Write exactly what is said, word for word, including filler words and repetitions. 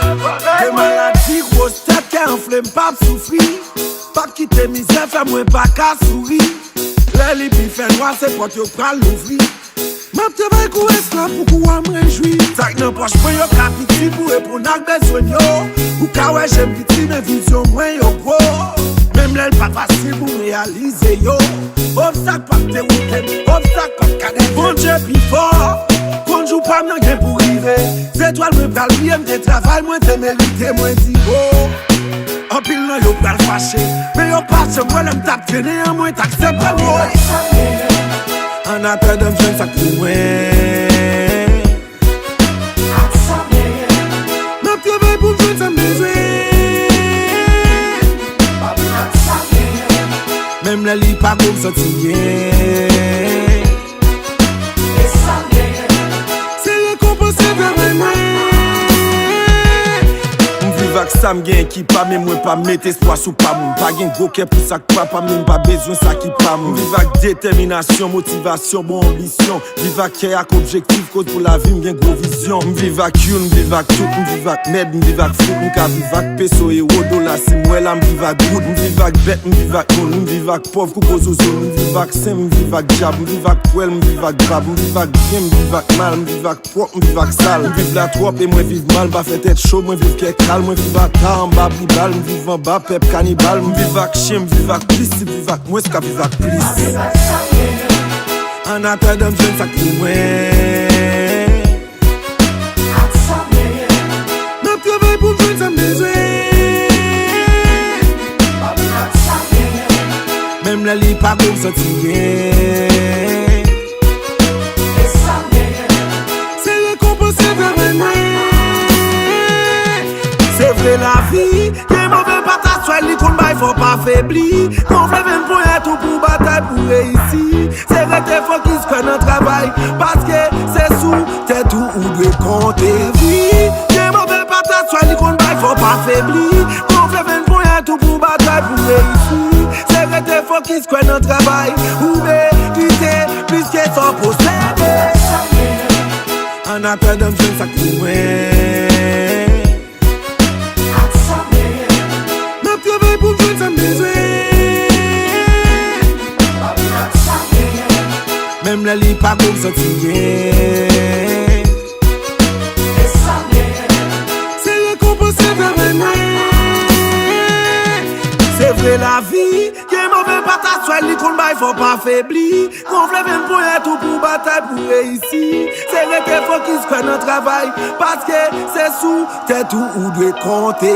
Gen maladi gwo tèt, kè anfle, m p ap soufri. P ap kite mizè fè mwen pa ka souri. Lè li pi fè nwa, se pòt yo pral louvri. M ap travay kou esklav pou kou a mwen jwi. Sa k nan pòch mwen yo ka piti pou reponn ak bezwen yo. Ou ka wè je m piti, men vizyon mwen yo gwo. Menm lè l pa fasil pou m reyalize yo. Obstak p ap dewoute m, obstak p ap ka detwi m. Bondye pi fò, konn jou pa m nan gen pou rive. Zetwal mwen pral briye, m gen travay mwen te merite, mwen di, oh. Anpil nan yo pral fache, men yo pa janm wè lè m t ap trennen an, mwen t aksepte l, oh. An atandan m jwenn sa k pou mwen. M ap travay pou m jwenn sa m bezwen. Menm lè li pa gwo, m santi byen. Se rekonpanse travay mwen. M viv ak sa m gen ki pa m, men mwen pa met espwa sou pa m. M pa gen gwo kè pou sa k pa pa m, men m pa bezwen sa ki pa m. M viv ak detèminasyon, motivasyon, bon anbisyon. Viv ak kè ak objektif, koz pou lavi m gen gwo vizyon. M viv ak youn, m viv ak tout, m viv ak mèd, m viv ak fout. M ka viv ak peso, ewo, dola, si m wè la, m viv ak goud. M viv ak bèt, m viv ak moun, m viv ak pòv kou gwo zouzoun. M viv ak sen, m viv ak dyab, m viv ak pwèl, m viv ak bab. M viv ak byen, m viv ak mal, m viv ak pwòp, m viv ak sal. M viv la twòp e mwen viv mal, m pa fè tèt cho, mwen viv kè kal, mwen viv ata anba bri bal, m viv anba pèp kanibal. M viv ak chen, m viv ak plis, si m viv ak mwens, ka viv ak plis. An atandan m jwenn sa k pou mwen. M ap travay pou m jwenn sa m bezwen. Menm lè li pa gwo, m santi byen. Se rekonpanse travay mwen. Se vre lavi, gen move pataswèl, li konn bay fò pa febli. Gonfle venn ponyèt ou pou batay pou reyisi. Se rete fokis, kwè nan travay, paske se sou tèt ou ou dwe konte. Lavi, gen move pataswèl, li konn bay fò pa febli. Gonfle venn ponyèt ou pou batay pou reyisi. Se rete fokis, kwè nan travay, ou merite plis ke sa w posede. An atandan m jwenn sa k pou mwen. M ap travay pou m jwenn sa m bezwen. Menm lè li pa gwo, m santi byen. Se rekonpanse travay mwen. Se vre lavi, gen move pataswèl, li konn bay fò pa febli. Gonfle venn ponyèt ou pou batay pou reyisi. Se rete fokis, kwè nan travay, paske se sou tèt ou ou dwe konte.